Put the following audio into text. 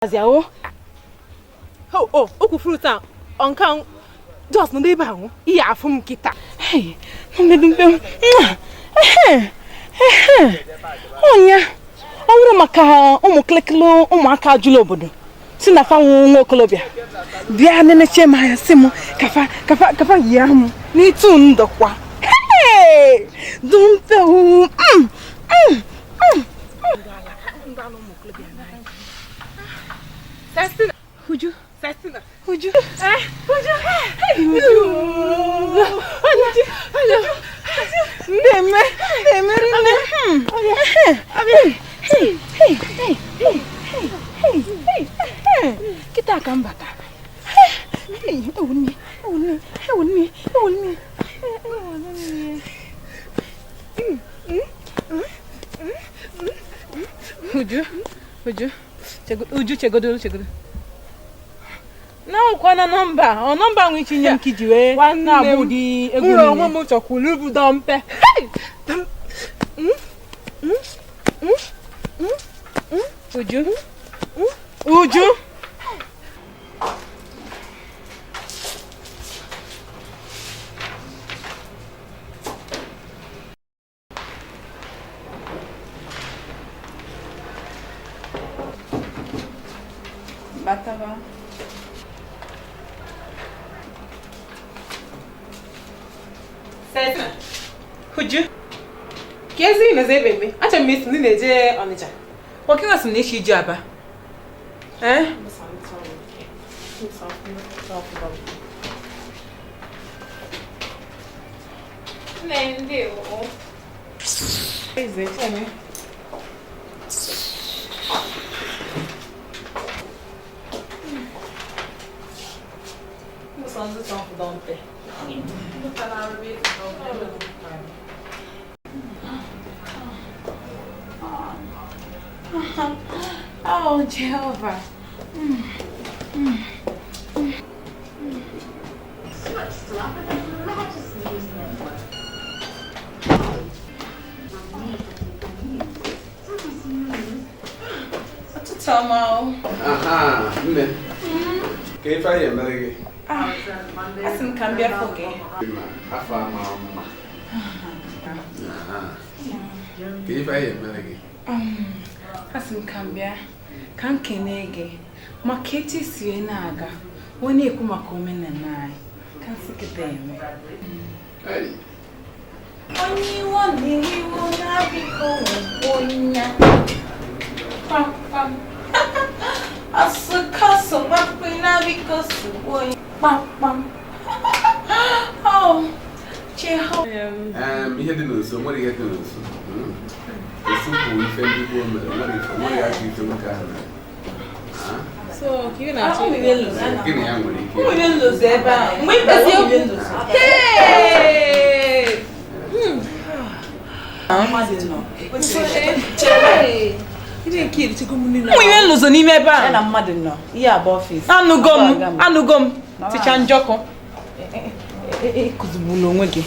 Azia o o ukwu fruit a ọ nke a just nọdụ ebe ahụ ihe afụ m kịta. Ọnya ọ bụrụ maka ụmụ kịlịkịlị ụmụaka jụrụ obodo si na fa nwụ nwa okolobịa bịa neneche m anya sị m kafa kafa kafa yie m n'itu ndọkwa dumpe Uju, Uju, Uju, Uju, Uju, na-eme na-eme rinne. Kịta ka m bata. Ewunne, ewunne, ewunne, ewunne. Uju, Uju, Uju, chegodo, chegodo. Na nkwa na nọmba, ọ nọmba nwe iche nye m ka iji wee na-agba ụdị egwu niile. Onwe m chọkwuru ibu dọmpe. Uju, Uju. Bataba. Uju, ka ezi ị na-eze ebe eme, achọrọ m isi ndị na-eje Ọnịcha. Nwoke nwa sị m na echi ije Aba. Eh? Nne, ndewo. Eze, cheme. Oh, Jehovah. Switch to Africa's largest news network. Ụtụtụ ọma o. Aha, nne. Ka ife anyị emere gị? Asị m ka m bịa fụ gị. Ma afọ ama mma. Ka ife anyị emere gị? Asị m ka m bịa ka m kene gị maka etu isi wee na-aga wee na-ekwu maka omenala anyị ka m sị gị eme. Hey. Onye iwo na-ewiwo na-abịkọ onye kpamkpam asụkọsọ gbapụ na-abịkọ sugbo kpamkpam. Oh, Jehova. Ihe dị n'osu, nwere ihe dị n'osu. Osu bụ ife ndị gboo mere, nwere ife, nwere ajọ ife nwoke ahụ mere. So, ka ị na-achọ Gị na ya nwere ike. Ụmụ ihe nlozi ebe ahụ. Mgbe ikpeazụ ụmụ ihe nlozi. Hey! Ụmụ ihe nlozi n'ime ebe ahụ. na mmadụ nọ ihe abụ ọfịs. Anụgo m, anụgo m. Ticha njọkụ. Ịkụzigbula onwe gị.